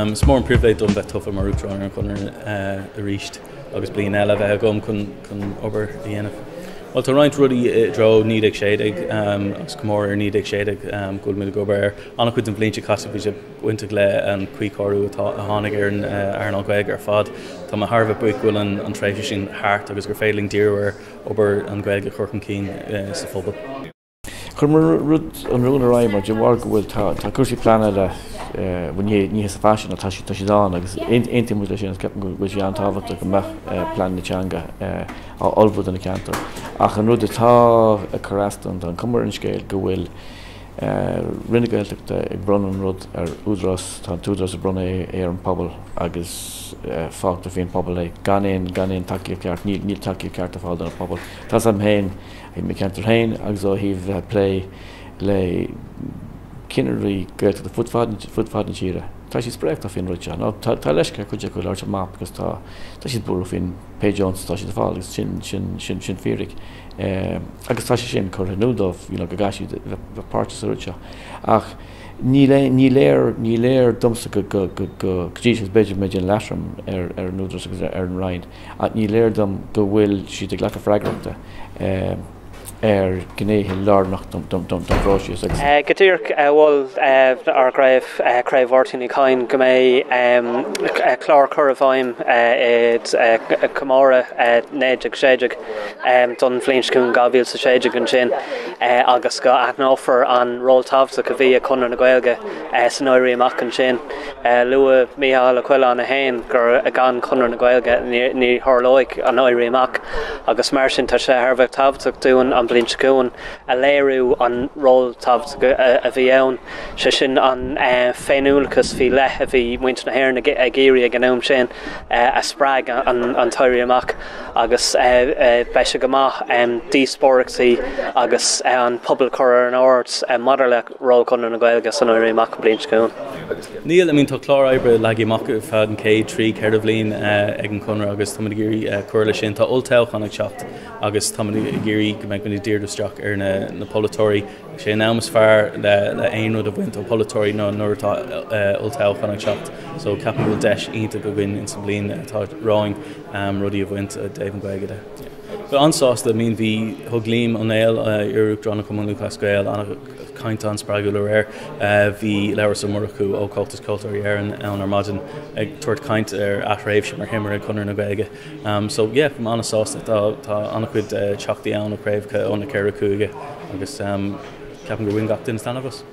Is mór an pribhléid dom bheith tofa mar Uachtarán ar an Chonradh arís agus bliain eile a bheith agam chun obair a dhéanamh. Bhuel, tá roinnt rudaí i dtreo 1916 agus comóradh ar 1916 go bhfuil muid ag obair air. An-chuid den bhliain seo caite bhí sé bainteach le an cuíchóiriú atá a tháinig ar an earnáil Ghaeilge ar fad. Tá mé thar a bheith buíoch go bhfuil an tréimhse sin thart agus gur féidir linn díriú ar obair an Ghaeilge a chur chun cinn sa phobal. Chuireamar rud an rún ar aghaidh mar de bharr go bhfuil tá tá cúrsaí pleanála bhuel ní ní as faisean tá siad tá siad ann agus aontaíonn muid leis sin agus ceapaim go bhfuil sé an-tábhachtach go mbeadh pleananna teanga á ullmhú do na ceantair. Ach an rud atá ag cur as dom tá an cuma ar an scéal go bhfuil Roinn na Gaeltachta ag bronnadh an rud ar Údarás tá an tÚdarás ag bronnadh é ar an pobal agus fágtar faoin pobal é gan aon gan aon tacaíocht ceart níl níl tacaíocht ceart ar fáil don pobal. Tá a fhios agam féin I mo cheantar féin agus ó thaobh bheith ag plé le cinnirí Gaeltachta fud fad fud fad na tíre, tá siad spréachta faoin rud seo. Nó tá tá leisce ar chuid acu labhairt amach because tá tá siad buartha faoin pé deontas atá siad ag fáil agus sin sin sin sin fíric. Agus tá sé sin curtha in iúl dóibh you know go gcaithfidh siad bheith bheith páirteach sa rud seo. Ach ní lé ní léir ní léir domsa go go go go go dtí seo b'fhéidir go mbeidh déanamh leatrom ar ar an Údarás agus ar an Roinn ach ní léir dom go bhfuil siad ag glacadh freagrachta ar ghnéithe lárnach den phróiseas agus. Go díreach, mhol ár gcraobh, Craobh Mháirtín Uí Chadhain, go mbeidh clár cur i bhfeidhm i comóradh 1916 don bhliain seo chugainn, 2016 ansin, agus go aithneofar an ról tábhachtach a bhí ag Conradh na Gaeilge san Éirí Amach ansin. Luaigh Mícheál Ó Coileáin é féin gur gan Conradh na Gaeilge ní tharlóidh an Éirí Amach agus mar sin tá sé thar a bheith tábhachtach dúinn an bhliain seo chugainn a léiriú an ról tábhachtach a bhí ann, sé sin an féiniúlachas faoi leith a bhí muintir na hÉireann ag iarraidh ag an am sin a spreag an tÉirí Amach agus beidh sé go maith díospóireachtaí agus an pobal a chur ar an aird maidir le ról Chonradh na Gaeilge san Éirí Amach an bhliain seo chugainn. Níl, I mean tá clár oibre leagtha amach ar feadh an chéad trí, ceithre bhliain ag an Chonradh agus táimid ag iarraidh cur leis sin. Tá olltoghchán ag teacht agus táimid ag iarraidh go mbeidh muid ag díriú isteach ar na polaiteoirí. Is é an am is fearr le le aon rud a bhaint ó pholaiteoirí ná nuair atá olltoghchán ag teacht. So ceapaim go bhfuil deis iontach againn ins an bhliain atá romhainn rudaí a bhaint i dtaobh an Ghaeilge de. Bhí an-sásta, I mean bhí, thug Liam Ó Néill, iar-Uachtarán an Chumann Lúthchleas Gael, an-chaint an-spreagúil aréir. Bhí Labhrás Ó Murchú ó Comhaltas Ceoltóirí Éireann ann ar maidin ag tabhairt caint ar a thréimhse mar thimire ag Conradh na Gaeilge. So yeah, bhí mé an-sásta. Tá tá an-chuid teachtaí ann ó chraobhacha ó na ceithre cúige agus ceapaim gur bhain gach duine taitneamh as.